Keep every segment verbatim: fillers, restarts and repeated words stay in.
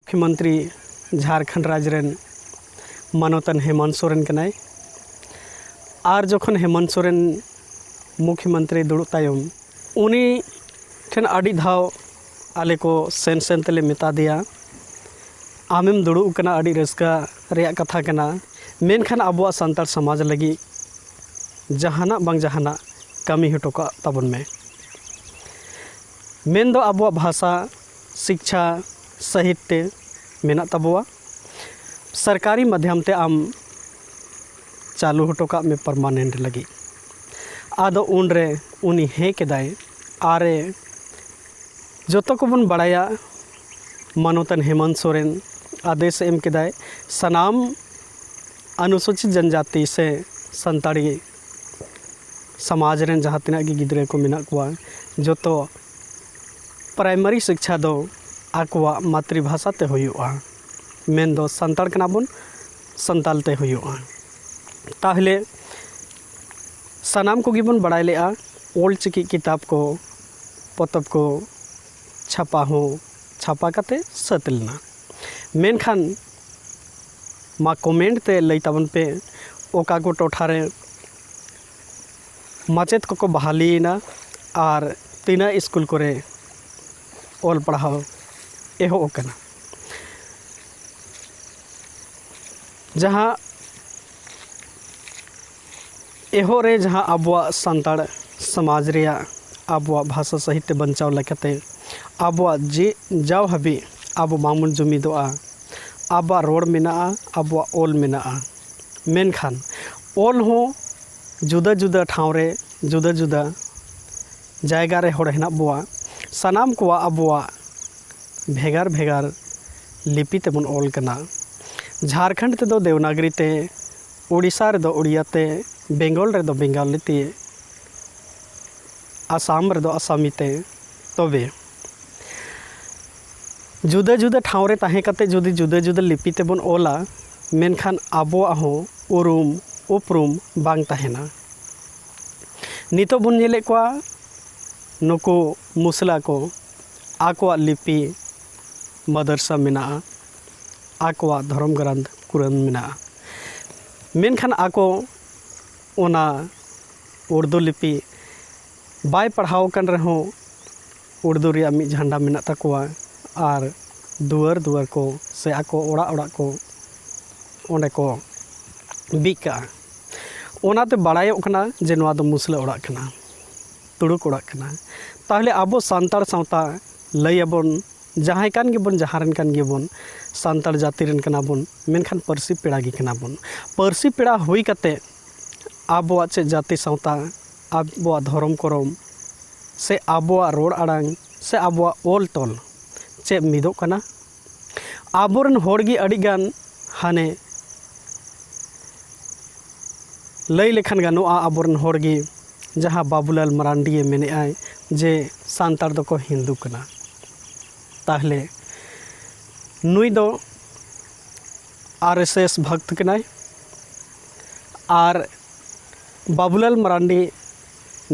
ᱢᱩᱠᱷᱭᱚᱢᱚᱱᱛᱨᱤ ᱡᱷᱟᱲᱠᱷᱚᱸᱰ ᱨᱟᱡᱽ ᱨᱮᱱ ᱢᱟᱱᱚᱛᱟᱱ ᱦᱮᱢᱚᱱᱛ ᱥᱚᱨᱮᱱ ᱠᱟᱱᱟᱭ᱾ ᱟᱨ ᱡᱚᱠᱷᱚᱱ ᱦᱮᱢᱚᱱᱛ ᱥᱚᱨᱮᱱ ᱢᱩᱠᱷᱭᱚᱢᱚᱱᱛᱨᱤ ᱫᱩᱲᱩᱵ ᱛᱟᱭᱚᱢ, ᱩᱱᱤ ᱴᱷᱮᱱ ᱟᱹᱰᱤ ᱫᱷᱟᱣ ᱟᱞᱮ ᱠᱚ ᱥᱮᱱ ᱥᱮᱱ ᱛᱮᱞᱮ ᱢᱮᱛᱟ ᱫᱮᱭᱟ, "ᱟᱢᱮᱢ ᱫᱩᱲᱩᱵ ᱠᱟᱱᱟ, ᱟᱹᱰᱤ ᱨᱟᱹᱥᱠᱟᱹ ᱨᱮᱭᱟᱜ ᱠᱟᱛᱷᱟ ᱠᱟᱱᱟ, ᱢᱮᱱᱠᱷᱟᱱ ᱟᱵᱚᱣᱟᱜ ᱥᱟᱱᱛᱟᱲ ᱥᱚᱢᱟᱡᱽ ᱞᱟᱹᱜᱤᱫ ᱡᱟᱦᱟᱱᱟᱜ ᱵᱟᱝ ᱡᱟᱦᱟᱱᱟᱜ ᱠᱟᱹᱢᱤ ᱦᱚᱴᱚ ᱠᱟᱜ ᱛᱟᱵᱚᱱ ᱢᱮ᱾" ᱢᱮᱱᱫᱚ ᱟᱵᱚᱣᱟᱜ ᱵᱷᱟᱥᱟ, ᱥᱤᱠᱪᱷᱟ, ᱥᱟᱦᱤᱛᱭᱚ ᱢᱮᱱᱟᱜ ᱛᱟᱵᱚᱣᱟ᱾ ᱥᱚᱨᱠᱟᱨᱤ ᱢᱟᱫᱽᱫᱷᱚᱢ ᱛᱮ ᱟᱢ ᱪᱟᱹᱞᱩ ᱦᱚᱴᱚ ᱠᱟᱜ ᱢᱮ ᱯᱟᱨᱢᱟᱱᱮᱱᱴ ᱞᱟᱹᱜᱤᱫ᱾ ᱟᱫᱚ ᱩᱱᱨᱮ ᱩᱱᱤ ᱦᱮᱸ ᱠᱮᱫᱟᱭ᱾ ᱟᱨᱮ, ᱡᱚᱛᱚ ᱠᱚᱵᱚᱱ ᱵᱟᱲᱟᱭᱟ, ᱢᱟᱱᱚᱛᱟᱱ ᱦᱮᱢᱚᱱᱛ ᱥᱚᱨᱮᱱ ᱟᱫᱮᱥ ᱮᱢ ᱠᱮᱫᱟᱭ, ᱥᱟᱱᱟᱢ ᱚᱱᱩᱥᱩᱪᱤᱛ ᱡᱚᱱᱡᱟᱛᱤ ᱥᱮ ᱥᱟᱱᱛᱟᱲᱤ ᱥᱚᱢᱟᱡᱽ ᱨᱮᱱ ᱡᱟᱦᱟᱸ ᱛᱤᱱᱟᱹᱜ ᱜᱮ ᱜᱤᱫᱽᱨᱟᱹ ᱠᱚ ᱢᱮᱱᱟᱜ ᱠᱚᱣᱟ, ᱡᱚᱛᱚ ᱯᱨᱟᱭᱢᱟᱨᱤ ᱥᱤᱠᱪᱷᱟ ᱫᱚ ᱟᱠᱚᱣᱟᱜ ᱢᱟᱛᱨᱤ ᱵᱷᱟᱥᱟ ᱛᱮ ᱦᱩᱭᱩᱜᱼᱟ᱾ ᱢᱮᱱᱫᱚ ᱥᱟᱱᱛᱟᱲ ᱠᱟᱱᱟ ᱵᱚᱱ, ᱥᱟᱱᱛᱟᱲ ᱛᱮ ᱦᱩᱭᱩᱜᱼᱟ᱾ ᱛᱟᱦᱚᱞᱮ ᱥᱟᱱᱟᱢ ᱠᱚᱜᱮ ᱵᱚᱱ ᱵᱟᱲᱟᱭ ᱞᱮᱜᱼᱟ, ᱚᱞ ᱪᱤᱠᱤ ᱠᱤᱛᱟᱵ ᱠᱚ, ᱯᱚᱛᱚᱵ ᱠᱚ ᱪᱷᱟᱯᱟ ᱦᱚᱸ ᱪᱷᱟᱯᱟ ᱠᱟᱛᱮ ᱥᱟᱹᱛ ᱞᱮᱱᱟ᱾ ᱢᱮᱱᱠᱷᱟᱱ ᱢᱟ ᱠᱚᱢᱮᱱᱴ ᱛᱮ ᱞᱟᱹᱭ ᱛᱟᱵᱚᱱ ᱯᱮ, ᱚᱠᱟ ᱠᱚ ᱴᱚᱴᱷᱟ ᱨᱮ ᱢᱟᱪᱮᱫ ᱠᱚᱠᱚ ᱵᱟᱦᱟᱞᱤᱭᱮᱱᱟ ᱟᱨ ᱛᱤᱱᱟᱹᱜ ᱥᱠᱩᱞ ᱠᱚᱨᱮ ᱚᱞ ᱯᱟᱲᱦᱟᱣ ᱮᱦᱚᱵ ᱟᱠᱟᱱᱟ᱾ ᱡᱟᱦᱟᱸ ᱮᱦᱚᱵ ᱨᱮ ᱡᱟᱦᱟᱸ ᱟᱵᱚᱣᱟᱜ ᱥᱟᱱᱛᱟᱲ ᱥᱚᱢᱟᱡᱽ ᱨᱮᱭᱟᱜ ᱟᱵᱚᱣᱟᱜ ᱵᱷᱟᱥᱟ ᱥᱟᱦᱤᱛᱭᱚ ᱵᱟᱧᱪᱟᱣ ᱞᱮᱠᱟᱛᱮ ᱟᱵᱚᱣᱟᱜ ᱡᱮ ᱡᱟᱣ ᱦᱟᱹᱵᱤᱡ ᱟᱵᱚ ᱵᱟᱝᱵᱚᱱ ᱡᱩᱢᱤᱫᱚᱜᱼᱟ, ᱟᱵᱚᱣᱟᱜ ᱨᱚᱲ ᱢᱮᱱᱟᱜᱼᱟ, ᱟᱵᱚᱣᱟᱜ ᱚᱞ ᱢᱮᱱᱟᱜᱼᱟ, ᱢᱮᱱᱠᱷᱟᱱ ᱚᱞ ᱦᱚᱸ ᱡᱩᱫᱟᱹ ᱡᱩᱫᱟᱹ ᱴᱷᱟᱶ ᱨᱮ ᱡᱩᱫᱟᱹ ᱡᱩᱫᱟᱹ ᱡᱟᱭᱜᱟ ᱨᱮ ᱦᱚᱲ ᱦᱮᱱᱟᱜ ᱵᱚᱣᱟ᱾ ᱥᱟᱱᱟᱢ ᱠᱚᱣᱟᱜ ᱟᱵᱚᱣᱟᱜ ᱵᱷᱮᱜᱟᱨ ᱵᱷᱮᱜᱟᱨ ᱞᱤᱯᱤ ᱛᱮᱵᱚᱱ ᱚᱞ ᱠᱟᱱᱟ᱾ ᱡᱷᱟᱲᱠᱷᱚᱸᱰ ᱛᱮᱫᱚ ᱫᱮᱣᱱᱟᱜᱽᱨᱤ ᱛᱮ, ᱳᱰᱤᱥᱟ ᱨᱮᱫᱚ ᱳᱰᱤᱭᱟ ᱛᱮ, ᱵᱮᱝᱜᱚᱞ ᱨᱮᱫᱚ ᱵᱮᱝᱜᱟᱞᱤ ᱛᱮ, ᱟᱥᱟᱢ ᱨᱮᱫᱚ ᱟᱥᱟᱢᱤ ᱛᱮ᱾ ᱛᱚᱵᱮ ᱡᱩᱫᱟᱹ ᱡᱩᱫᱟᱹ ᱴᱷᱟᱶ ᱨᱮ ᱛᱟᱦᱮᱸ ᱠᱟᱛᱮ ᱡᱩᱫᱤ ᱡᱩᱫᱟᱹ ᱡᱩᱫᱟᱹ ᱞᱤᱯᱤ ᱛᱮᱵᱚᱱ ᱚᱞᱟ, ᱢᱮᱱᱠᱷᱟᱱ ᱟᱵᱚᱣᱟᱜ ᱦᱚᱸ ᱩᱨᱩᱢ ᱩᱯᱨᱩᱢ ᱵᱟᱝ ᱛᱟᱦᱮᱱᱟ᱾ ᱱᱤᱛᱚᱜ ᱵᱚᱱ ᱧᱮᱞᱮᱫ ᱠᱚᱣᱟ, ᱱᱩᱠᱩ ᱢᱩᱥᱞᱟ ᱠᱚ ᱟᱠᱚᱣᱟᱜ ᱞᱤᱯᱤ ᱢᱟᱫᱟᱨᱥᱟ ᱢᱮᱱᱟᱜᱼᱟ, ᱟᱠᱚᱣᱟᱜ ᱫᱷᱚᱨᱚᱢ ᱜᱨᱟᱱᱛᱷ ᱠᱩᱨᱟᱱ ᱢᱮᱱᱟᱜᱼᱟ, ᱢᱮᱱᱠᱷᱟᱱ ᱟᱠᱚ ᱚᱱᱟ ᱩᱨᱫᱩ ᱞᱤᱯᱤ ᱵᱟᱭ ᱯᱟᱲᱦᱟᱣ ᱟᱠᱟᱱ ᱨᱮᱦᱚᱸ ᱩᱨᱫᱩ ᱨᱮᱭᱟᱜ ᱢᱤᱫ ᱡᱷᱟᱱᱰᱟ ᱢᱮᱱᱟᱜ ᱛᱟᱠᱚᱣᱟ ᱟᱨ ᱫᱩᱣᱟᱹᱨ ᱫᱩᱣᱟᱹᱨ ᱠᱚ ᱥᱮ ᱟᱠᱚ ᱚᱲᱟᱜ ᱚᱲᱟᱜ ᱠᱚ ᱚᱸᱰᱮ ᱠᱚ ᱵᱤᱫ ᱠᱟᱜᱼᱟ᱾ ᱚᱱᱟᱛᱮ ᱵᱟᱲᱟᱭᱚᱜ ᱠᱟᱱᱟ ᱡᱮ ᱱᱚᱣᱟ ᱫᱚ ᱢᱩᱥᱞᱟᱹ ᱚᱲᱟᱜ ᱠᱟᱱᱟ, ᱛᱩᱲᱩᱠ ᱚᱲᱟᱜ ᱠᱟᱱᱟ᱾ ᱛᱟᱦᱚᱞᱮ ᱟᱵᱚ ᱥᱟᱱᱛᱟᱲ ᱥᱟᱶᱛᱟ ᱞᱟᱹᱭ ᱟᱵᱚᱱ, ᱡᱟᱦᱟᱸᱭ ᱠᱟᱱ ᱜᱮᱵᱚᱱ, ᱡᱟᱦᱟᱸ ᱨᱮᱱ ᱠᱟᱱ ᱜᱮᱵᱚᱱ, ᱥᱟᱱᱛᱟᱲ ᱡᱟᱹᱛᱤ ᱨᱮᱱ ᱠᱟᱱᱟ ᱵᱚᱱ, ᱢᱮᱱᱠᱷᱟᱱ ᱯᱟᱹᱨᱥᱤ ᱯᱮᱲᱟ ᱜᱮ ᱠᱟᱱᱟ ᱵᱚᱱ᱾ ᱯᱟᱹᱨᱥᱤ ᱯᱮᱲᱟ ᱦᱩᱭ ᱠᱟᱛᱮ ᱟᱵᱚᱣᱟᱜ ᱪᱮᱫ ᱡᱟᱹᱛᱤ ᱥᱟᱶᱛᱟ, ᱟᱵᱚᱣᱟᱜ ᱫᱷᱚᱨᱚᱢ ᱠᱚᱨᱚᱢ ᱥᱮ ᱟᱵᱚᱣᱟᱜ ᱨᱚᱲ ᱟᱲᱟᱝ ᱥᱮ ᱟᱵᱚᱣᱟᱜ ᱚᱞ ᱛᱚᱞ ᱪᱮᱫ ᱢᱤᱫᱚᱜ ᱠᱟᱱᱟ? ᱟᱵᱚᱨᱮᱱ ᱦᱚᱲ ᱜᱮ ᱟᱹᱰᱤᱜᱟᱱ ᱦᱟᱱᱮ ᱞᱟᱹᱭ ᱞᱮᱠᱷᱟᱱ ᱜᱟᱱᱚᱜᱼᱟ, ᱟᱵᱚᱨᱮᱱ ᱦᱚᱲ ᱜᱮ ᱡᱟᱦᱟᱸ ᱵᱟᱵᱩᱞᱟᱞ ᱢᱟᱨᱟᱱᱰᱤᱭᱮ ᱢᱮᱱᱮᱫᱼᱟᱭ ᱡᱮ ᱥᱟᱱᱛᱟᱲ ᱫᱚᱠᱚ ᱦᱤᱱᱫᱩ ᱠᱟᱱᱟ᱾ ᱛᱟᱦᱞᱮ ᱱᱩᱭ ᱫᱚ ᱟᱨ ᱮᱥ ᱮᱥ ᱵᱷᱚᱠᱛ ᱠᱟᱱᱟᱭ᱾ ᱟᱨ ᱵᱟᱵᱩᱞᱟᱞ ᱢᱟᱨᱟᱱᱰᱤ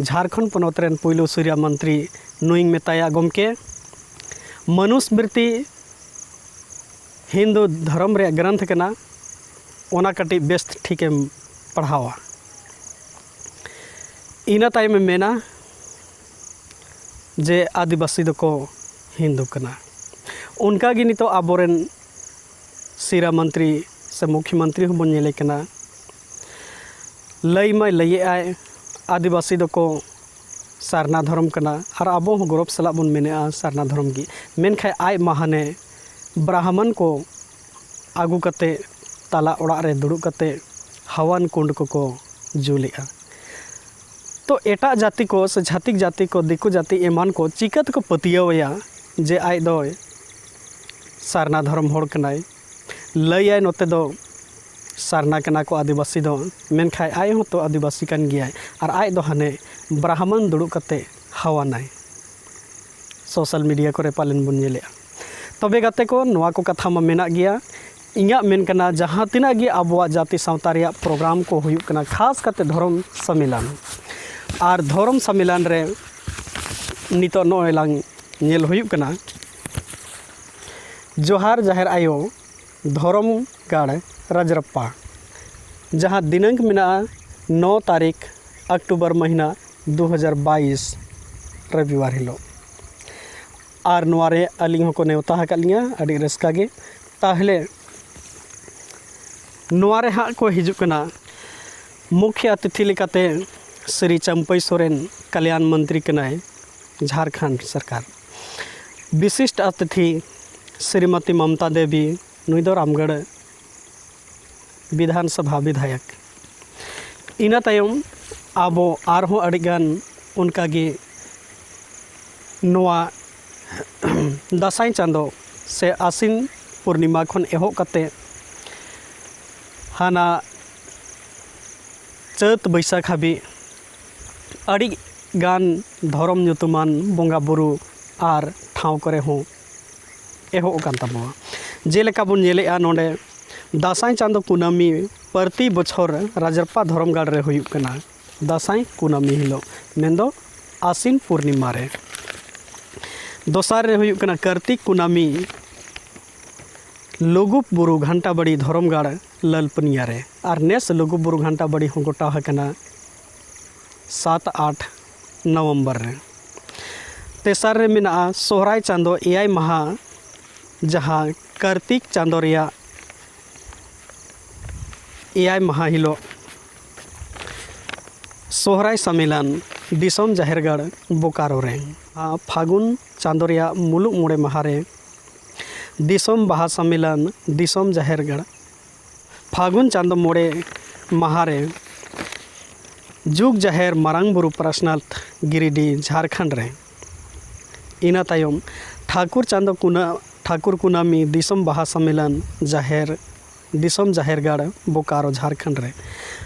ᱡᱷᱟᱲᱠᱷᱚᱸᱰ ᱯᱚᱱᱚᱛ ᱨᱮᱱ ᱯᱩᱭᱞᱩ ᱥᱩᱨᱭᱟ ᱢᱚᱱᱛᱨᱤ, ᱱᱩᱭᱤᱧ ᱢᱮᱛᱟᱭᱟ, ᱜᱚᱢᱠᱮ, ᱢᱚᱱᱩᱥᱢᱨᱤᱛᱤ ᱦᱤᱱᱫᱩ ᱫᱷᱚᱨᱚᱢ ᱨᱮᱭᱟᱜ ᱜᱨᱚᱱᱛᱷ ᱠᱟᱱᱟ, ᱚᱱᱟ ᱠᱟᱹᱴᱤᱡ ᱵᱮᱥ ᱴᱷᱤᱠᱮᱢ ᱯᱟᱲᱦᱟᱣᱟ᱾ ᱤᱱᱟᱹ ᱛᱟᱭᱚᱢᱮ ᱢᱮᱱᱟ ᱡᱮ ᱟᱹᱫᱤᱵᱟᱹᱥᱤ ᱫᱚᱠᱚ ᱦᱤᱱᱫᱩ ᱠᱟᱱᱟ᱾ ᱚᱱᱠᱟᱜᱮ ᱱᱤᱛᱚᱜ ᱟᱵᱚᱨᱮᱱ ᱥᱤᱨᱟ ᱢᱚᱱᱛᱨᱤ ᱥᱮ ᱢᱩᱠᱷᱭᱚᱢᱚᱱᱛᱨᱤ ᱦᱚᱸᱵᱚᱱ ᱧᱮᱞᱮ ᱠᱟᱱᱟ, ᱞᱟᱹᱭ ᱢᱟᱭ ᱞᱟᱹᱭᱮᱫ ᱟᱭ ᱟᱹᱫᱤᱵᱟᱹᱥᱤ ᱫᱚᱠᱚ ᱥᱟᱨᱱᱟ ᱫᱷᱚᱨᱚᱢ ᱠᱟᱱᱟ ᱟᱨ ᱟᱵᱚ ᱦᱚᱸ ᱜᱚᱨᱚᱵᱽ ᱥᱟᱞᱟᱜ ᱵᱚᱱ ᱢᱮᱱᱮᱫᱼᱟ ᱥᱟᱨᱱᱟ ᱫᱷᱚᱨᱚᱢ ᱜᱮ᱾ ᱢᱮᱱᱠᱷᱟᱱ ᱟᱡ ᱢᱟ ᱦᱟᱱᱮ ᱵᱨᱟᱦᱢᱚᱱ ᱠᱚ ᱟᱹᱜᱩ ᱠᱟᱛᱮ ᱛᱟᱞᱟ ᱚᱲᱟᱜ ᱨᱮ ᱫᱩᱲᱩᱵ ᱠᱟᱛᱮ ᱦᱟᱣᱟᱱ ᱠᱩᱸᱰ ᱠᱚᱠᱚ ᱡᱩᱞᱮᱜᱼᱟ᱾ ᱛᱚ ᱮᱴᱟᱜ ᱡᱟᱹᱛᱤ ᱠᱚ ᱥᱮ ᱪᱷᱟᱹᱛᱤᱠ ᱡᱟᱹᱛᱤ ᱠᱚ, ᱫᱤᱠᱩ ᱡᱟᱹᱛᱤ ᱮᱢᱟᱱ ᱠᱚ ᱪᱤᱠᱟᱹ ᱛᱮᱠᱚ ᱯᱟᱹᱛᱭᱟᱹᱣ ᱟᱭᱟ ᱡᱮ ᱟᱡ ᱫᱚᱭ ᱥᱟᱨᱱᱟ ᱫᱷᱚᱨᱚᱢ ᱦᱚᱲ ᱠᱟᱱᱟᱭ? ᱞᱟᱹᱭᱟᱭ ᱱᱚᱛᱮ ᱫᱚ ᱥᱟᱨᱱᱟ ᱠᱟᱱᱟ ᱠᱚ ᱟᱹᱫᱤᱵᱟᱹᱥᱤ ᱫᱚ, ᱢᱮᱱᱠᱷᱟᱱ ᱟᱡ ᱦᱚᱸᱛᱚ ᱟᱹᱫᱤᱵᱟᱹᱥᱤ ᱠᱟᱱ ᱜᱮᱭᱟᱭ ᱟᱨ ᱟᱡ ᱫᱚ ᱦᱟᱱᱮ ᱵᱨᱟᱦᱢᱚᱱ ᱫᱩᱲᱩᱵ ᱠᱟᱛᱮ ᱦᱟᱣᱟᱱᱟᱭ᱾ ᱥᱳᱥᱟᱞ ᱢᱤᱰᱤᱭᱟ ᱠᱚᱨᱮ ᱯᱟᱞᱮᱱ ᱵᱚᱱ ᱧᱮᱞᱮᱜᱼᱟ᱾ ᱛᱚᱵᱮ ᱜᱟᱛᱮ ᱠᱚ, ᱱᱚᱣᱟ ᱠᱚ ᱠᱟᱛᱷᱟ ᱢᱟ ᱢᱮᱱᱟᱜ ᱜᱮᱭᱟ᱾ ᱤᱧᱟᱹᱜ ᱢᱮᱱ ᱠᱟᱱᱟ, ᱡᱟᱦᱟᱸ ᱛᱤᱱᱟᱹᱜ ᱜᱮ ᱟᱵᱚᱣᱟᱜ ᱡᱟᱹᱛᱤ ᱥᱟᱶᱛᱟ ᱨᱮᱭᱟᱜ ᱯᱨᱳᱜᱨᱟᱢ ᱠᱚ ᱦᱩᱭᱩᱜ ᱠᱟᱱᱟ, ᱠᱷᱟᱥ ᱠᱟᱛᱮ ᱫᱷᱚᱨᱚᱢ ᱥᱚᱢᱢᱮᱞᱚᱱ, ᱟᱨ ᱫᱷᱚᱨᱚᱢ ᱥᱚᱢᱢᱮᱞᱚᱱ ᱨᱮ ᱱᱤᱛᱚᱜ ᱱᱚᱜᱼᱚᱭ ᱞᱟᱝ ᱧᱮᱞ ᱦᱩᱭᱩᱜ ᱠᱟᱱᱟ, ᱡᱚᱦᱟᱨ ᱡᱟᱦᱮᱨ ᱟᱭᱳ, ᱫᱷᱚᱨᱚᱢ ᱜᱟᱲ ᱨᱟᱡᱽᱨᱟᱯᱯᱟ, ᱡᱟᱦᱟᱸ ᱫᱤᱱᱟᱹᱝ ᱢᱮᱱᱟᱜᱼᱟ ᱱᱚ ᱛᱟᱹᱨᱤᱠᱷ ᱚᱠᱴᱳᱵᱚᱨ ᱢᱟᱹᱦᱱᱟᱹ ᱫᱩ ᱦᱟᱡᱟᱨ ᱵᱟᱭᱤᱥ, ᱨᱚᱵᱤᱵᱟᱨ ᱦᱤᱞᱳᱜ᱾ ᱟᱨ ᱱᱚᱣᱟ ᱨᱮ ᱟᱹᱞᱤᱧ ᱦᱚᱸᱠᱚ ᱱᱮᱣᱛᱟ ᱟᱠᱟᱫ ᱞᱤᱧᱟ, ᱟᱹᱰᱤ ᱨᱟᱹᱥᱠᱟᱹ ᱜᱮ᱾ ᱛᱟᱦᱞᱮ ᱱᱚᱣᱟ ᱨᱮ ᱦᱟᱸᱜ ᱠᱚ ᱦᱤᱡᱩᱜ ᱠᱟᱱᱟ ᱢᱩᱠᱷᱭᱟ ᱟᱛᱤᱛᱷᱤ ᱞᱮᱠᱟᱛᱮ ᱥᱨᱤ ᱪᱟᱢᱯᱟᱹᱭ ᱥᱚᱨᱮᱱ, ᱠᱟᱞᱭᱟᱱ ᱢᱚᱱᱛᱨᱤ ᱠᱟᱱᱟᱭ ᱡᱷᱟᱲᱠᱷᱚᱸᱰ ᱥᱚᱨᱠᱟᱨ᱾ ᱵᱤᱥᱤᱥᱴ ᱟᱛᱤᱛᱷᱤ ᱥᱨᱤᱢᱚᱛᱤ ᱢᱚᱢᱛᱟ ᱫᱮᱵᱤ, ᱱᱩᱭ ᱫᱚ ᱨᱟᱢᱜᱚᱲ ᱵᱤᱫᱷᱟᱱ ᱥᱚᱵᱷᱟ ᱵᱤᱫᱷᱟᱭᱚᱠ᱾ ᱤᱱᱟᱹ ᱛᱟᱭᱚᱢ ᱟᱵᱚ ᱟᱨᱦᱚᱸ ᱟᱹᱰᱤᱜᱟᱱ ᱚᱱᱠᱟᱜᱮ ᱱᱚᱣᱟ ᱫᱟᱸᱥᱟᱭ ᱪᱟᱸᱫᱚ ᱥᱮ ᱟᱥᱤᱱ ᱯᱩᱨᱱᱤᱢᱟ ᱠᱷᱚᱱ ᱮᱦᱚᱵ ᱠᱟᱛᱮ ᱦᱟᱱᱟ ᱪᱟᱹᱛ ᱵᱟᱹᱭᱥᱟᱹᱠᱷ ᱦᱟᱹᱵᱤᱡ ᱟᱹᱰᱤ ᱜᱟᱱ ᱫᱷᱚᱨᱚᱢ ᱧᱩᱛᱩᱢᱟᱱ ᱵᱚᱸᱜᱟ ᱵᱩᱨᱩ ᱟᱨ ᱴᱷᱟᱶ ᱠᱚᱨᱮ ᱦᱚᱸ ᱮᱦᱚᱵ ᱟᱠᱟᱱ ᱛᱟᱵᱚᱣᱟ᱾ ᱡᱮᱞᱮᱠᱟ ᱵᱚᱱ ᱧᱮᱞᱮᱜᱼᱟ, ᱱᱚᱰᱮ ᱫᱟᱸᱥᱟᱭ ᱪᱟᱸᱫᱚ ᱠᱩᱱᱟᱹᱢᱤ ᱯᱨᱚᱛᱤ ᱵᱚᱪᱷᱚᱨ ᱨᱟᱡᱽᱨᱟᱯᱯᱟ ᱫᱷᱚᱨᱚᱢ ᱜᱟᱲ ᱨᱮ ᱦᱩᱭᱩᱜ ᱠᱟᱱᱟ ᱫᱟᱸᱥᱟᱭ ᱠᱩᱱᱟᱹᱢᱤ ᱦᱤᱞᱳᱜ, ᱢᱮᱱᱫᱚ ᱟᱥᱤᱱ ᱯᱩᱨᱱᱤᱢᱟ ᱨᱮ᱾ ᱫᱚᱥᱟᱨ ᱨᱮ ᱦᱩᱭᱩᱜ ᱠᱟᱱᱟ ᱠᱟᱨᱛᱤᱠ ᱠᱩᱱᱟᱹᱢᱤ, ᱞᱩᱜᱩ ᱵᱩᱨᱩ ᱜᱷᱟᱱᱴᱟᱵᱟᱲᱤ ᱫᱷᱚᱨᱚᱢ ᱜᱟᱲ ᱞᱟᱞᱯᱟᱹᱱᱤᱭᱟ ᱨᱮ᱾ ᱟᱨ ᱱᱮᱥ ᱞᱩᱜᱩ ᱵᱩᱨᱩ ᱜᱷᱟᱱᱴᱟᱵᱟᱲᱤ ᱦᱚᱸ ᱜᱚᱴᱟ ᱟᱠᱟᱱᱟ ᱥᱟᱛ ᱟᱴ ᱱᱚᱵᱷᱮᱢᱵᱚᱨ ᱨᱮ᱾ ᱛᱮᱥᱟᱨ ᱨᱮ ᱢᱮᱱᱟᱜᱼᱟ ᱥᱚᱦᱨᱟᱭ ᱪᱟᱸᱫᱚ ᱮᱭᱟᱭ ᱢᱟᱦᱟ, ᱡᱟᱦᱟᱸ ᱠᱟᱨᱛᱤᱠ ᱪᱟᱸᱫᱚ ᱨᱮᱭᱟᱜ ᱮᱭᱟᱭ ᱢᱟᱦᱟ ᱦᱤᱞᱳᱜ ᱥᱚᱦᱨᱟᱭ ᱥᱚᱢᱢᱮᱞᱚᱱ ᱫᱤᱥᱚᱢ ᱡᱟᱦᱮᱨ ᱜᱟᱲ ᱵᱳᱠᱟᱨᱳ ᱨᱮ᱾ ᱟᱨ ᱯᱷᱟᱹᱜᱩᱱ ᱪᱟᱸᱫᱚ ᱨᱮᱭᱟᱜ ᱢᱩᱞᱩᱜ ᱢᱚᱬᱮ ᱢᱟᱦᱟ ᱨᱮ ᱫᱤᱥᱚᱢ ᱵᱟᱦᱟ ᱥᱚᱢᱢᱮᱞᱚᱱ ᱫᱤᱥᱚᱢ ᱡᱟᱦᱮᱨ ᱜᱟᱲ᱾ ᱯᱷᱟᱹᱜᱩᱱ ᱪᱟᱸᱫᱚ ᱢᱚᱬᱮ ᱢᱟᱦᱟ ᱨᱮ ᱡᱩᱜᱽ ᱡᱟᱦᱮᱨ ᱢᱟᱨᱟᱝ ᱵᱩᱨᱩ ᱯᱟᱨᱥᱱᱟᱛᱷ ᱜᱤᱨᱤᱰᱤ ᱡᱷᱟᱲᱠᱷᱚᱸᱰ ᱨᱮ᱾ ᱤᱱᱟᱹ ᱛᱟᱭᱚᱢ ᱴᱷᱟᱹᱠᱩᱨ ᱪᱟᱸᱫᱚ ᱠᱩᱱᱟᱹ-, ᱴᱷᱟᱹᱠᱩᱨ ᱠᱩᱱᱟᱹᱢᱤ ᱫᱤᱥᱚᱢ ᱵᱟᱦᱟ ᱥᱚᱢᱢᱮᱞᱚᱱ ᱡᱟᱦᱮᱨ, ᱫᱤᱥᱚᱢ ᱡᱟᱦᱮᱨ ᱜᱟᱲ ᱵᱳᱠᱟᱨᱳ ᱡᱷᱟᱲᱠᱷᱚᱸᱰ ᱨᱮ᱾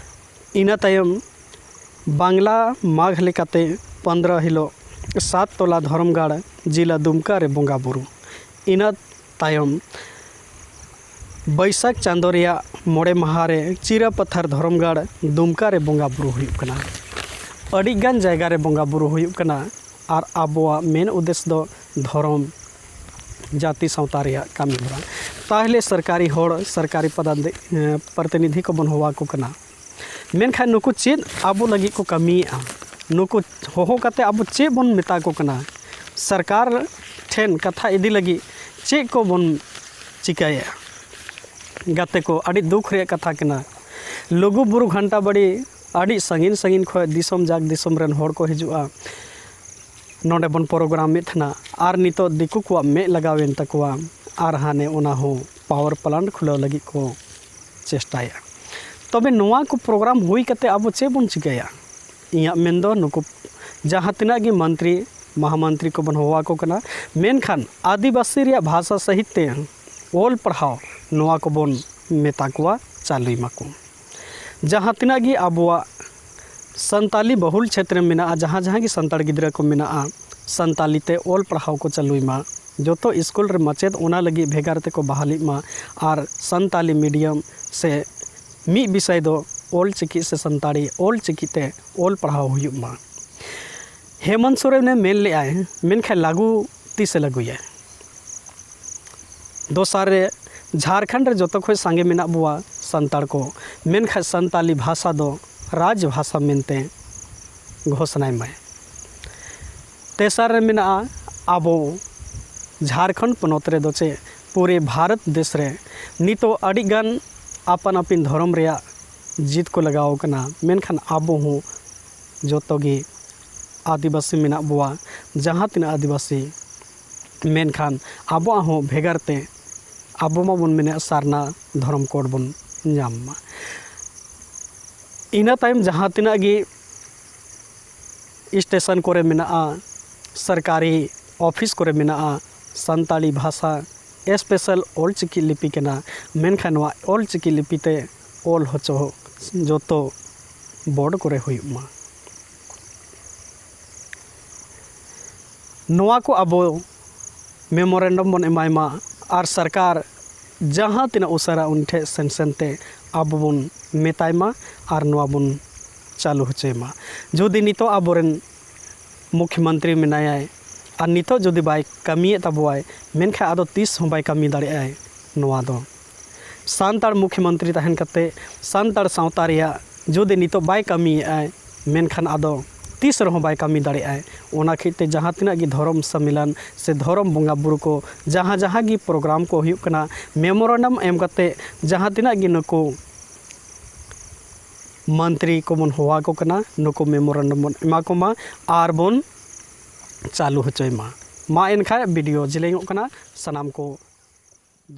ᱤᱱᱟᱹ ᱛᱟᱭᱚᱢ ᱵᱟᱝᱞᱟ ᱢᱟᱜᱽ ᱞᱮᱠᱟᱛᱮ ᱯᱚᱱᱫᱽᱨᱚ ᱦᱤᱞᱳᱜ ᱥᱟᱛ ᱛᱚᱞᱟ ᱫᱷᱚᱨᱚᱢ ᱜᱟᱲ ᱡᱤᱞᱟ ᱫᱩᱢᱠᱟ ᱨᱮ ᱵᱚᱸᱜᱟ ᱵᱩᱨᱩ᱾ ᱤᱱᱟᱹ ᱛᱟᱭᱚᱢ ᱵᱟᱹᱭᱥᱟᱹᱠᱷ ᱪᱟᱸᱫᱚ ᱨᱮᱭᱟᱜ ᱢᱚᱬᱮ ᱢᱟᱦᱟ ᱨᱮ ᱪᱤᱨᱟ ᱯᱟᱛᱷᱟᱨ ᱫᱷᱚᱨᱚᱢ ᱜᱟᱲ ᱫᱩᱢᱠᱟ ᱨᱮ ᱵᱚᱸᱜᱟ ᱵᱩᱨᱩ ᱦᱩᱭᱩᱜ ᱠᱟᱱᱟ᱾ ᱟᱹᱰᱤ ᱜᱟᱱ ᱡᱟᱭᱜᱟ ᱨᱮ ᱵᱚᱸᱜᱟ ᱵᱩᱨᱩ ᱦᱩᱭᱩᱜ ᱠᱟᱱᱟ᱾ ᱟᱨ ᱟᱵᱚᱣᱟᱜ ᱢᱮᱱ ᱩᱫᱽᱫᱮᱥ ᱫᱚ ᱫᱷᱚᱨᱚᱢ ᱡᱟᱹᱛᱤ ᱥᱟᱶᱛᱟ ᱨᱮᱭᱟᱜ ᱠᱟᱹᱢᱤ ᱦᱚᱨᱟ᱾ ᱛᱟᱦᱚᱞᱮ ᱥᱚᱨᱠᱟᱨᱤ ᱦᱚᱲ, ᱥᱚᱨᱠᱟᱨᱤ ᱯᱨᱚᱛᱤᱱᱤᱫᱷᱤ ᱠᱚᱵᱚᱱ ᱦᱚᱦᱚ ᱟᱠᱚ ᱠᱟᱱᱟ, ᱢᱮᱱᱠᱷᱟᱱ ᱱᱩᱠᱩ ᱪᱮᱫ ᱟᱵᱚ ᱞᱟᱹᱜᱤᱫ ᱠᱚ ᱠᱟᱹᱢᱤᱭᱮᱫᱼᱟ? ᱱᱩᱠᱩ ᱦᱚᱦᱚ ᱠᱟᱛᱮ ᱟᱵᱚ ᱪᱮᱫ ᱵᱚᱱ ᱢᱮᱛᱟ ᱠᱚ ᱠᱟᱱᱟ? ᱥᱚᱨᱠᱟᱨ ᱴᱷᱮᱱ ᱠᱟᱛᱷᱟ ᱤᱫᱤ ᱞᱟᱹᱜᱤᱫ ᱪᱮᱫ ᱠᱚᱵᱚᱱ ᱪᱤᱠᱟᱹᱭᱮᱫᱼᱟ? ᱜᱟᱛᱮ ᱠᱚ, ᱟᱹᱰᱤ ᱫᱩᱠ ᱨᱮᱭᱟᱜ ᱠᱟᱛᱷᱟ ᱠᱟᱱᱟ᱾ ᱞᱩᱜᱩ ᱵᱩᱨᱩ ᱜᱷᱟᱱᱴᱟ ᱵᱟᱲᱤ ᱟᱹᱰᱤ ᱥᱟᱺᱜᱤᱧ ᱥᱟᱺᱜᱤᱧ ᱠᱷᱚᱱ ᱫᱤᱥᱚᱢ ᱡᱟᱠ ᱫᱤᱥᱚᱢ ᱨᱮᱱ ᱦᱚᱲ ᱠᱚ ᱦᱤᱡᱩᱜᱼᱟ᱾ ᱱᱚᱰᱮ ᱵᱚᱱ ᱯᱨᱳᱜᱨᱟᱢᱮᱫ ᱛᱟᱦᱮᱱᱟ, ᱟᱨ ᱱᱤᱛᱚᱜ ᱫᱤᱠᱩ ᱠᱚᱣᱟᱜ ᱢᱮᱫ ᱞᱟᱜᱟᱣᱮᱱ ᱛᱟᱠᱚᱣᱟ, ᱟᱨ ᱦᱟᱱᱮ ᱚᱱᱟ ᱦᱚᱸ ᱯᱟᱣᱟᱨ ᱯᱞᱟᱱᱴ ᱠᱷᱩᱞᱟᱹᱣ ᱞᱟᱹᱜᱤᱫ ᱠᱚ ᱪᱮᱥᱴᱟᱭᱟ᱾ ᱛᱚᱵᱮ ᱱᱚᱣᱟ ᱠᱚ ᱯᱨᱳᱜᱨᱟᱢ ᱦᱩᱭ ᱠᱟᱛᱮ ᱟᱵᱚ ᱪᱮᱫ ᱵᱚᱱ ᱪᱤᱠᱟᱹᱭᱟ? ᱤᱧᱟᱹᱜ ᱢᱮᱱ ᱫᱚ ᱱᱩᱠᱩ ᱡᱟᱦᱟᱸ ᱛᱤᱱᱟᱹᱜ ᱜᱮ ᱢᱚᱱᱛᱨᱤ, ᱢᱚᱦᱟᱢᱚᱱᱛᱨᱤ ᱠᱚᱵᱚᱱ ᱦᱚᱦᱚ ᱟᱠᱚ ᱠᱟᱱᱟ, ᱢᱮᱱᱠᱷᱟᱱ ᱟᱹᱫᱤᱵᱟᱹᱥᱤ ᱨᱮᱭᱟᱜ ᱵᱷᱟᱥᱟ ᱥᱟᱹᱦᱤᱛ ᱛᱮ ᱚᱞ ᱯᱟᱲᱦᱟᱣ, ᱱᱚᱣᱟ ᱠᱚᱵᱚᱱ ᱢᱮᱛᱟ ᱠᱚᱣᱟ, ᱪᱟᱹᱞᱩᱭ ᱢᱟᱠᱚ᱾ ᱡᱟᱦᱟᱸ ᱛᱤᱱᱟᱹᱜ ᱜᱮ ᱟᱵᱚᱣᱟᱜ ᱥᱟᱱᱛᱟᱞᱤ ᱵᱚᱦᱩᱞ ᱪᱷᱮᱛᱨᱚ ᱢᱮᱱᱟᱜᱼᱟ, ᱡᱟᱦᱟᱸ ᱡᱟᱦᱟᱸ ᱜᱮ ᱥᱟᱱᱛᱟᱲ ᱜᱤᱫᱽᱨᱟᱹ ᱠᱚ ᱢᱮᱱᱟᱜᱼᱟ, ᱥᱟᱱᱛᱟᱞᱤ ᱛᱮ ᱚᱞ ᱯᱟᱲᱦᱟᱣ ᱠᱚ ᱪᱟᱹᱞᱩᱭ ᱢᱟ᱾ ᱡᱚᱛᱚ ᱥᱠᱩᱞ ᱨᱮ ᱢᱟᱪᱮᱫ ᱚᱱᱟ ᱞᱟᱹᱜᱤᱫ ᱵᱷᱮᱜᱟᱨ ᱛᱮᱠᱚ ᱵᱟᱦᱟᱞᱤᱜ ᱢᱟ, ᱟᱨ ᱥᱟᱱᱛᱟᱞᱤ ᱢᱤᱰᱤᱭᱟᱢ ᱥᱮ ᱢᱤᱫ ᱵᱤᱥᱚᱭ ᱫᱚ ᱚᱞ ᱪᱤᱠᱤ ᱥᱮ ᱥᱟᱱᱛᱟᱲᱤ ᱚᱞ ᱪᱤᱠᱤ ᱛᱮ ᱚᱞ ᱯᱟᱲᱦᱟᱣ ᱦᱩᱭᱩᱜ ᱢᱟ᱾ ᱦᱮᱢᱚᱱᱛ ᱥᱚᱨᱮᱱᱮ ᱢᱮᱱ ᱞᱮᱫᱼᱟᱭ, ᱢᱮᱱᱠᱷᱟᱱ ᱞᱟᱹᱜᱩ ᱛᱤᱥᱮ ᱞᱟᱹᱜᱩᱭᱟ? ᱫᱚᱥᱟᱨ ᱨᱮ, ᱡᱷᱟᱲᱠᱷᱚᱸᱰ ᱨᱮ ᱡᱚᱛᱚ ᱠᱷᱚᱱ ᱥᱟᱸᱜᱮ ᱢᱮᱱᱟᱜ ᱵᱚᱣᱟ ᱥᱟᱱᱛᱟᱲ ᱠᱚ, ᱢᱮᱱᱠᱷᱟᱱ ᱥᱟᱱᱛᱟᱞᱤ ᱵᱷᱟᱥᱟ ᱫᱚ ᱨᱟᱡᱽ ᱵᱷᱟᱥᱟ ᱢᱮᱱᱛᱮ ᱜᱷᱳᱥᱚᱱᱟᱭ ᱢᱟᱭ᱾ ᱛᱮᱥᱟᱨ ᱨᱮ ᱢᱮᱱᱟᱜᱼᱟ, ᱟᱵᱚ ᱡᱷᱟᱲᱠᱷᱚᱸᱰ ᱯᱚᱱᱚᱛ ᱨᱮᱫᱚ ᱪᱮᱫ, ᱯᱩᱨᱮ ᱵᱷᱟᱨᱚᱛ ᱫᱮᱥ ᱨᱮ ᱱᱤᱛᱚᱜ ᱟᱹᱰᱤᱜᱟᱱ ᱟᱯᱟᱱ ᱟᱹᱯᱤᱱ ᱫᱷᱚᱨᱚᱢ ᱨᱮᱭᱟᱜ ᱡᱤᱛ ᱠᱚ ᱞᱟᱜᱟᱣ ᱠᱟᱱᱟ, ᱢᱮᱱᱠᱷᱟᱱ ᱟᱵᱚ ᱦᱚᱸ ᱡᱚᱛᱚ ᱜᱮ ᱟᱹᱫᱤᱵᱟᱹᱥᱤ ᱢᱮᱱᱟᱜ ᱵᱚᱣᱟ, ᱡᱟᱦᱟᱸ ᱛᱤᱱᱟᱹᱜ ᱟᱹᱫᱤᱵᱟᱹᱥᱤ, ᱢᱮᱱᱠᱷᱟᱱ ᱟᱵᱚᱣᱟᱜ ᱦᱚᱸ ᱵᱷᱮᱜᱟᱨ ᱛᱮ ᱟᱵᱚ ᱢᱟᱵᱚᱱ ᱢᱮᱱᱮᱫ ᱥᱟᱨᱱᱟ ᱫᱷᱚᱨᱚᱢ ᱠᱳᱰ ᱵᱚᱱ ᱧᱟᱢ ᱢᱟ᱾ ᱤᱱᱟᱹ ᱛᱟᱭᱚᱢ ᱡᱟᱦᱟᱸ ᱛᱤᱱᱟᱹᱜ ᱜᱮ ᱥᱴᱮᱥᱚᱱ ᱠᱚᱨᱮ ᱢᱮᱱᱟᱜᱼᱟ, ᱥᱚᱨᱠᱟᱨᱤ ᱚᱯᱷᱤᱥ ᱠᱚᱨᱮ ᱢᱮᱱᱟᱜᱼᱟ, ᱥᱟᱱᱛᱟᱲᱤ ᱵᱷᱟᱥᱟ ᱥᱯᱮᱥᱟᱞ ᱚᱞᱪᱤᱠᱤ ᱞᱤᱯᱤ ᱠᱟᱱᱟ, ᱢᱮᱱᱠᱷᱟᱱ ᱱᱚᱣᱟ ᱚᱞᱪᱤᱠᱤ ᱞᱤᱯᱤ ᱛᱮ ᱚᱞ ᱦᱚᱪᱚ ᱡᱚᱛᱚ ᱵᱳᱨᱰ ᱠᱚᱨᱮ ᱦᱩᱭᱩᱜ ᱢᱟ᱾ ᱱᱚᱣᱟ ᱠᱚ ᱟᱵᱚ ᱢᱮᱢᱳᱨᱮᱱᱰᱟᱢ ᱵᱚᱱ ᱮᱢᱟᱭ ᱢᱟ, ᱟᱨ ᱥᱚᱨᱠᱟᱨ ᱡᱟᱦᱟᱸ ᱛᱤᱱᱟᱹᱜ ᱩᱥᱟᱹᱨᱟ ᱩᱱᱤ ᱴᱷᱮᱱ ᱥᱮᱱ ᱥᱮᱱ ᱛᱮ ᱟᱵᱚ ᱵᱚᱱ ᱢᱮᱛᱟᱭ ᱢᱟ ᱟᱨ ᱱᱚᱣᱟ ᱵᱚᱱ ᱪᱟᱹᱞᱩ ᱦᱚᱪᱚᱭ ᱢᱟ᱾ ᱡᱩᱫᱤ ᱱᱤᱛᱚᱜ ᱟᱵᱚᱨᱮᱱ ᱢᱩᱠᱷᱭᱚᱢᱚᱱᱛᱨᱤ ᱢᱮᱱᱟᱭᱟᱭ, ᱟᱨ ᱱᱤᱛᱚᱜ ᱡᱩᱫᱤ ᱵᱟᱭ ᱠᱟᱹᱢᱤᱭᱮᱫ ᱛᱟᱵᱚᱣᱟᱭ, ᱢᱮᱱᱠᱷᱟᱱ ᱟᱫᱚ ᱛᱤᱥ ᱦᱚᱸ ᱵᱟᱭ ᱠᱟᱹᱢᱤ ᱫᱟᱲᱮᱭᱟᱜᱼᱟᱭ ᱱᱚᱣᱟ ᱫᱚ᱾ ᱥᱟᱱᱛᱟᱲ ᱢᱩᱠᱷᱭᱚᱢᱚᱱᱛᱨᱤ ᱛᱟᱦᱮᱱ ᱠᱟᱛᱮ ᱥᱟᱱᱛᱟᱲ ᱥᱟᱶᱛᱟ ᱨᱮᱭᱟᱜ ᱡᱩᱫᱤ ᱱᱤᱛᱚᱜ ᱵᱟᱭ ᱠᱟᱹᱢᱤᱭᱮᱫᱼᱟᱭ, ᱢᱮᱱᱠᱷᱟᱱ ᱟᱫᱚ ᱛᱤᱥ ᱨᱮᱦᱚᱸ ᱵᱟᱭ ᱠᱟᱹᱢᱤ ᱫᱟᱲᱮᱭᱟᱜᱼᱟᱭ᱾ ᱚᱱᱟ ᱠᱷᱟᱹᱛᱤᱨ ᱛᱮ ᱡᱟᱦᱟᱸ ᱛᱤᱱᱟᱹᱜ ᱜᱮ ᱫᱷᱚᱨᱚᱢ ᱥᱚᱢᱢᱮᱞᱚᱱ ᱥᱮ ᱫᱷᱚᱨᱚᱢ ᱵᱚᱸᱜᱟ ᱵᱩᱨᱩ ᱠᱚ, ᱡᱟᱦᱟᱸ ᱡᱟᱦᱟᱸ ᱜᱮ ᱯᱨᱳᱜᱨᱟᱢ ᱠᱚ ᱦᱩᱭᱩᱜ ᱠᱟᱱᱟ, ᱢᱮᱢᱳᱨᱮᱱᱰᱟᱢ ᱮᱢ ᱠᱟᱛᱮ ᱡᱟᱦᱟᱸ ᱛᱤᱱᱟᱹᱜ ᱜᱮ ᱱᱩᱠᱩ ᱢᱚᱱᱛᱨᱤ ᱠᱚᱵᱚᱱ ᱦᱚᱦᱚ ᱟᱠᱚ ᱠᱟᱱᱟ, ᱱᱩᱠᱩ ᱢᱮᱢᱳᱨᱮᱱᱰᱟᱢ ᱵᱚᱱ ᱮᱢᱟ ᱠᱚᱢᱟ ᱟᱨ ᱵᱚᱱ ᱪᱟᱹᱞᱩ ᱦᱚᱪᱚᱭ ᱢᱟ᱾ ᱢᱟ ᱮᱱᱠᱷᱟᱱ ᱵᱷᱤᱰᱤᱭᱳ ᱡᱮᱞᱮᱧᱚᱜ ᱠᱟᱱᱟ, ᱥᱟᱱᱟᱢ ᱠᱚ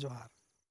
ᱡᱚᱦᱟᱨ᱾